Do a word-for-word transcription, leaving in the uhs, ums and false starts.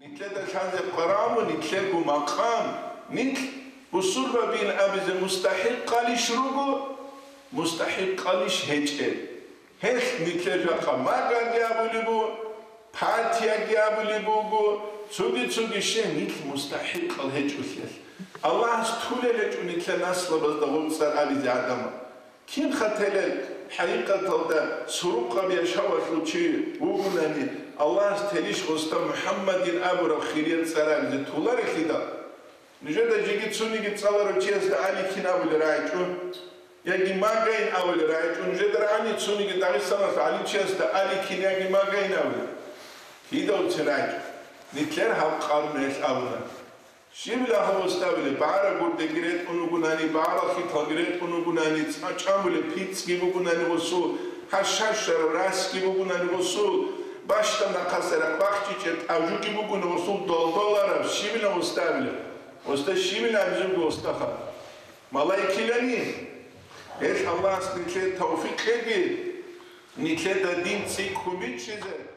Нилъеда лъазе къварагӀун нилъерго макъам, нилъ бусурбабин абизе мустахӀикъалищ руго, мустахӀикъалищ гьечӀеб. Гьелъ нилъер жакъа магаги абулеб буго, партияги абулеб буго, цоги-цоги щай нилъ мустахӀикъал гьечӀолъиялъ. Аллагьас тулел гьечӀо нилъер наслабазда гъоб цӀар абизе гӀадамал. Кин хатилел хӀакъикъаталда сурукъаб яшавалъул чи вугунани, Аллагьас телищ гъоста МухӀаммадин абураб хирияб цӀар абизе туларелъидал? Нужеда жеги цониги цӀаларав чиясда Али кин абулеб рагӀичӀо, яги Магайин абулеб рагӀичӀо, нужеда рагӀани цониги Дагъистаналъ гӀалимчиясда Али кин яги Магайин абулеб? Кидавцин рагӀичӀо. Нилъер гьаб къарун гьелъ абуна. Щибила гьаб гъоста абулеб? БагӀараб гурдеги ретӀун вугунани, багӀарал хиталги ретӀун вугунани, цӀа-, чӀамулеб пицӀги бугунани гъосул, гьар щар-щвараб расги бугунани гъосул, бащдаб нахъаса рахъ бахчичӀеб тӀажуги бугуна гъосул долдолараб, щибила гъоста абулеб? Гъоста щибила абизурго гъостаха? Малаикилани? Гьелъ Аллагьас нилъее тавфикъ кьеги, нилъеда дин цӀикӀкӀун бичӀчӀизе.